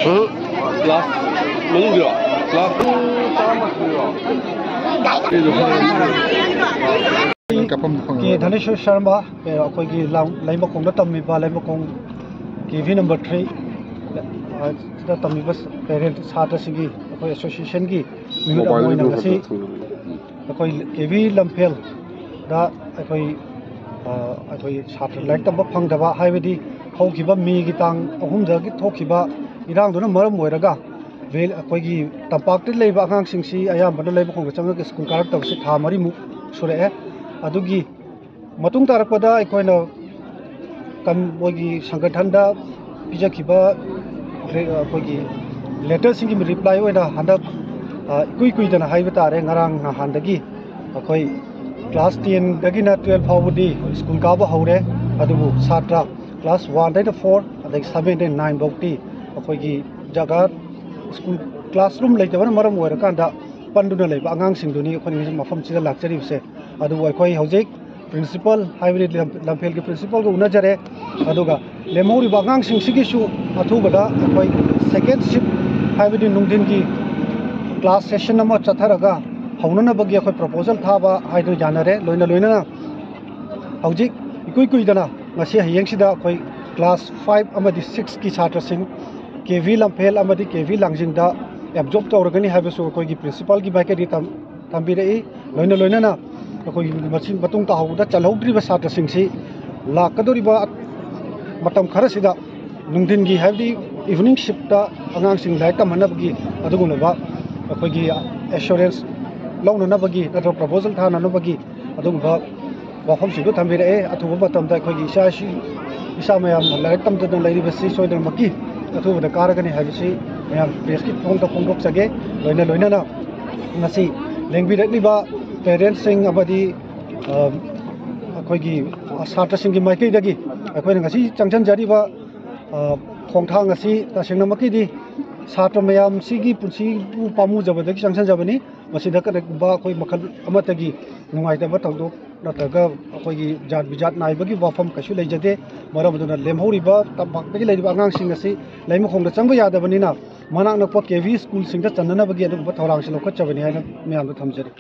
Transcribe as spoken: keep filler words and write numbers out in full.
ꯎꯝ, class ꯃꯅꯨꯡꯒꯤꯔꯣ? Class ꯄꯨꯡ ꯇꯔꯥꯃꯥꯊꯣꯏꯔꯣ? ꯀꯥꯞꯐꯝ ꯐꯪꯉꯔꯣꯏ꯫ ꯀꯦ ꯙꯅꯦꯁꯣꯔ ꯁꯔꯃ, ꯑꯩꯈꯣꯏꯒꯤ ꯂꯥꯡ-, ꯂꯩꯃꯈꯣꯡꯗ ꯇꯝꯃꯤꯕ, ꯂꯩꯃꯈꯣꯡ ꯀꯦ ꯚꯤ ꯅꯝꯕꯔ ꯊ꯭ꯔꯤ, ꯑ, ꯁꯤꯗ ꯇꯝꯃꯤꯕ ꯄꯦꯔꯦꯟ ꯁꯥꯇ꯭ꯔꯁꯤꯡꯒꯤ ꯑꯩꯈꯣꯏ ꯑꯦꯁꯣꯁꯤꯌꯦꯁꯟꯒꯤ ꯃꯤꯍꯨꯠ ꯑꯃ ꯑꯣꯏꯅ ꯉꯁꯤ ꯑꯩꯈꯣꯏ ꯀꯦ ꯚꯤ ꯂꯝꯐꯦꯜꯗ ꯑꯩꯈꯣꯏ, ꯑ, ꯑꯩꯈꯣꯏ ꯁꯥꯇ꯭ꯔ ꯂꯥꯏꯔꯤꯛ ꯇꯝꯕ ꯐꯪꯗꯕ, ꯍꯥꯏꯕꯗꯤ ꯍꯧꯈꯤꯕ ꯃꯦꯒꯤ ꯇꯥꯡ ꯑꯍꯨꯝꯗꯒꯤ ꯊꯣꯛꯈꯤꯕ ꯏꯔꯥꯡꯗꯨꯅ ꯃꯔꯝ ꯑꯣꯏꯔꯒ ꯚꯦ-, ꯑꯩꯈꯣꯏꯒꯤ ꯇꯝꯄꯥꯛꯇ ꯂꯩꯕ ꯑꯉꯥꯡꯁꯤꯡꯁꯤ ꯑꯌꯥꯝꯕꯅ ꯂꯩꯃꯈꯣꯡꯗ ꯆꯪꯉꯒ ꯁ꯭ꯀꯨꯜ ꯀꯥꯔꯛꯇꯕꯁꯤ ꯊꯥ ꯃꯔꯤꯃꯨꯛ ꯁꯨꯔꯛꯑꯦ꯫ ꯑꯗꯨꯒꯤ ꯃꯇꯨꯡ ꯇꯥꯔꯛꯄꯗ ꯑꯩꯈꯣꯏꯅ ꯀꯝ-, ꯃꯣꯏꯒꯤ ꯁꯪꯒꯊꯟꯗ ꯄꯤꯖꯈꯤꯕ ꯔꯦ-, ꯑꯩꯈꯣꯏꯒꯤ ꯂꯦꯇꯔꯁꯤꯡꯒꯤ ꯔꯤꯄ꯭ꯂꯥꯏ ꯑꯣꯏꯅ ꯍꯟꯗꯛ, ꯑ, ꯏꯀꯨꯏ ꯀꯨꯏꯗꯅ ꯍꯥꯏꯕ ꯇꯥꯔꯦ, ꯉꯔꯥꯡ ꯅꯍꯥꯟꯗꯒꯤ ꯑꯩꯈꯣꯏ ꯀ꯭ꯂꯥꯁ ꯇꯦꯟꯗꯒꯤꯅ ꯇꯨꯌꯦꯜꯐ ꯐꯥꯎꯕꯗꯤ ꯁ꯭ꯀꯨꯜ ꯀꯥꯕ ꯍꯧꯔꯦ, ꯑꯗꯨꯕꯨ ꯁꯥꯇ꯭ꯔ ꯀ꯭ꯂꯥꯁ ꯋꯥꯟꯗꯩꯅ ꯐꯣꯔ, ꯑꯗꯒꯤ ꯁꯚꯦꯟꯗꯩ ꯅꯥꯏꯟ ꯐꯥꯎꯇꯤ ꯑꯩꯈꯣꯏꯒꯤ ꯖꯒꯥ ꯁ꯭ꯀꯨꯜ ꯀ꯭ꯂꯥꯁꯔꯨꯝ ꯂꯩꯇꯕꯅ ꯃꯔꯝ ꯑꯣꯏꯔꯀꯥꯟꯗ ꯄꯟꯗꯨꯅ ꯂꯩꯕ ꯑꯉꯥꯡꯁꯤꯡꯗꯨꯅꯤ ꯑꯩꯈꯣꯏꯅ ꯉꯁꯤ ꯃꯐꯝꯁꯤꯗ ꯂꯥꯛꯆꯔꯤꯕꯁꯦ꯫ ꯑꯗꯨꯕꯨ ꯑꯩꯈꯣꯏ ꯍꯧꯖꯤꯛ ꯄ꯭ꯔꯤꯟꯁꯤꯄꯜ, ꯍꯥꯏꯕꯗꯤ ꯂꯝ-, ꯂꯝꯐꯦꯜꯒꯤ ꯄ꯭ꯔꯤꯟꯁꯤꯄꯜꯒ ꯎꯅꯖꯔꯦ꯫ ꯑꯗꯨꯒ ꯂꯦꯝꯍꯧꯔꯤꯕ ꯑꯉꯥꯡꯁꯤꯡꯁꯤꯒꯤꯁꯨ ꯑꯊꯨꯕꯗ ꯑꯩꯈꯣꯏ ꯁꯦꯀꯦꯟ ꯁꯤꯞ, ꯍꯥꯏꯕꯗꯤ ꯅꯨꯡꯊꯤꯟꯒꯤ ꯀ꯭ꯂꯥꯁ ꯁꯦꯁꯟ ꯑꯃ ꯆꯠꯊꯔꯒ ꯍꯧꯅꯅꯕꯒꯤ ꯑꯩꯈꯣꯏ ꯄ꯭ꯔꯣꯄꯣꯖꯜ ꯊꯥꯕ ꯍꯥꯏꯗꯨꯅ ꯌꯥꯅꯔꯦ꯫ ꯂꯣꯏꯅ ꯂꯣꯏꯅꯅ ꯍꯧꯖꯤꯛ ꯏꯀꯨꯏ ꯀꯨꯏꯗꯅ ꯉꯁꯤ ꯍꯌꯦꯡꯁꯤꯗ ꯑꯩꯈꯣꯏ ꯀ꯭ꯂꯥꯁ ꯐꯥꯏꯚ ꯑꯃꯗꯤ ꯁꯤꯛꯁꯀꯤ ꯁꯥꯇ꯭ꯔꯁꯤꯡ ꯀꯦ ꯚꯤ ꯂꯝꯐꯦꯜ ꯑꯃꯗꯤ ꯀꯦ ꯚꯤ ꯂꯥꯡꯖꯤꯡꯗ ꯑꯦꯕꯖꯣꯔꯞ ꯇꯧꯔꯒꯅꯤ ꯍꯥꯏꯕꯁꯨ ꯑꯩꯈꯣꯏꯒꯤ ꯄ꯭ꯔꯤꯟꯁꯤꯄꯥꯜꯒꯤ ꯃꯥꯏꯀꯩꯗꯒꯤ ꯊꯝ-, ꯊꯝꯕꯤꯔꯛꯏ꯫ ꯂꯣꯏꯅ ꯂꯣꯏꯅꯅ ꯑꯩꯈꯣꯏꯒꯤ ꯃꯁꯤ ꯃꯇꯨꯡ ꯇꯥꯍꯧꯕꯗ ꯆꯜꯍꯧꯗ꯭ꯔꯤꯕ ꯁꯥꯇ꯭ꯔꯁꯤꯡꯁꯤ ꯂꯥꯛꯀꯗꯧꯔꯤꯕ ꯃꯇꯝ ꯈꯔꯁꯤꯗ ꯅꯨꯡꯊꯤꯟꯒꯤ, ꯍꯥꯏꯕꯗꯤ ꯏꯚꯤꯅꯤꯡ ꯁꯤꯞꯇ ꯑꯉꯥꯡꯁꯤꯡ ꯂꯥꯏꯔꯤꯛ ꯇꯝꯍꯟꯅꯕꯒꯤ ꯑꯗꯨꯒꯨꯝꯂꯕ ꯑꯩꯈꯣꯏꯒꯤ ꯑꯦꯁꯨꯔꯦꯟꯁ ꯂꯧꯅꯅꯕꯒꯤ ꯅꯠꯇ꯭ꯔꯒ ꯄ꯭ꯔꯄꯣꯖꯦꯜ ꯊꯥꯅꯅꯕꯒꯤ ꯑꯗꯨꯒꯨꯝꯕ ꯋꯥꯐꯝꯁꯤꯡꯗꯨ ꯊꯝꯕꯤꯔꯛꯑꯦ꯫ ꯑꯊꯨꯕ ꯃꯇꯝꯗ ꯑꯩꯈꯣꯏꯒꯤ ꯏꯆꯥ ꯏꯁꯨ, ꯏꯆꯥ ꯃꯌꯥꯝ ꯂꯥꯏꯔꯤꯛ ꯇꯝꯗꯅ ꯂꯩꯔꯤꯕꯁꯤ ꯁꯣꯏꯗꯅꯃꯛꯀꯤ ꯑꯊꯨꯕꯗ ꯀꯥꯔꯒꯅꯤ ꯍꯥꯏꯕꯁꯤ ꯃꯌꯥꯝ ꯄ꯭ꯔꯦꯁꯀꯤ ꯊꯣꯡꯗ ꯐꯣꯡꯗꯣꯛꯆꯒꯦ꯫ ꯂꯣꯏꯅ ꯂꯣꯏꯅꯅ ꯉꯁꯤ ꯂꯦꯡꯕꯤꯔꯛꯂꯤꯕ ꯄꯦꯔꯦꯟꯁꯁꯤꯡ ꯑꯃꯗꯤ ꯑ, ꯑꯩꯈꯣꯏꯒꯤ ꯁꯥꯇ꯭ꯔꯁꯤꯡꯒꯤ ꯃꯥꯏꯀꯩꯗꯒꯤ ꯑꯩꯈꯣꯏꯅ ꯉꯁꯤ ꯆꯪꯁꯤꯟꯖꯔꯤꯕ, ꯑ, ꯈꯣꯡꯊꯥꯡ ꯑꯁꯤ ꯇꯁꯦꯡꯅꯃꯛꯀꯤꯗꯤ ꯁꯥꯇ꯭ꯔ ꯃꯌꯥꯝꯁꯤꯒꯤ ꯄꯨꯟꯁꯤꯕꯨ ꯄꯥꯝꯃꯨꯖꯕꯗꯒꯤ ꯆꯪꯁꯤꯟꯖꯕꯅꯤ꯫ ꯃꯁꯤꯗ ꯀꯔꯤꯒꯨꯝꯕ ꯑꯩꯈꯣꯏ ꯃꯈꯜ ꯑꯃꯠꯇꯒꯤ ꯅꯨꯡꯉꯥꯏꯇꯕ ꯊꯧꯗꯣꯛ ꯅꯠꯇ꯭ꯔꯒ ꯑꯩꯈꯣꯏꯒꯤ ꯖꯥꯠ ꯕꯤꯖꯥꯠ ꯅꯥꯏꯕꯒꯤ ꯋꯥꯐꯝ ꯀꯩꯁꯨ ꯂꯩꯖꯗꯦ꯫ ꯃꯔꯝ ꯑꯗꯨꯅ ꯂꯦꯝꯍꯧꯔꯤꯕ ꯇꯝꯄꯥꯛꯇꯒꯤ ꯂꯩꯔꯤꯕ ꯑꯉꯥꯡꯁꯤꯡ ꯑꯁꯤ ꯂꯩꯃꯈꯣꯡꯗ ꯆꯪꯕ ꯌꯥꯗꯕꯅꯤꯅ, ꯃꯅꯥꯛ ꯅꯛꯄ ꯀꯦ ꯚꯤ ꯁ꯭ꯀꯨꯜꯁꯤꯡꯗ ꯆꯟꯅꯅꯕꯒꯤ ꯑꯗꯨꯒꯨꯝꯕ ꯊꯧꯔꯥꯡꯁꯤ ꯂꯧꯈꯠꯆꯕꯅꯤ ꯍꯥꯏꯅ ꯃꯌꯥꯝꯗ ꯊꯝꯖꯔꯤ꯫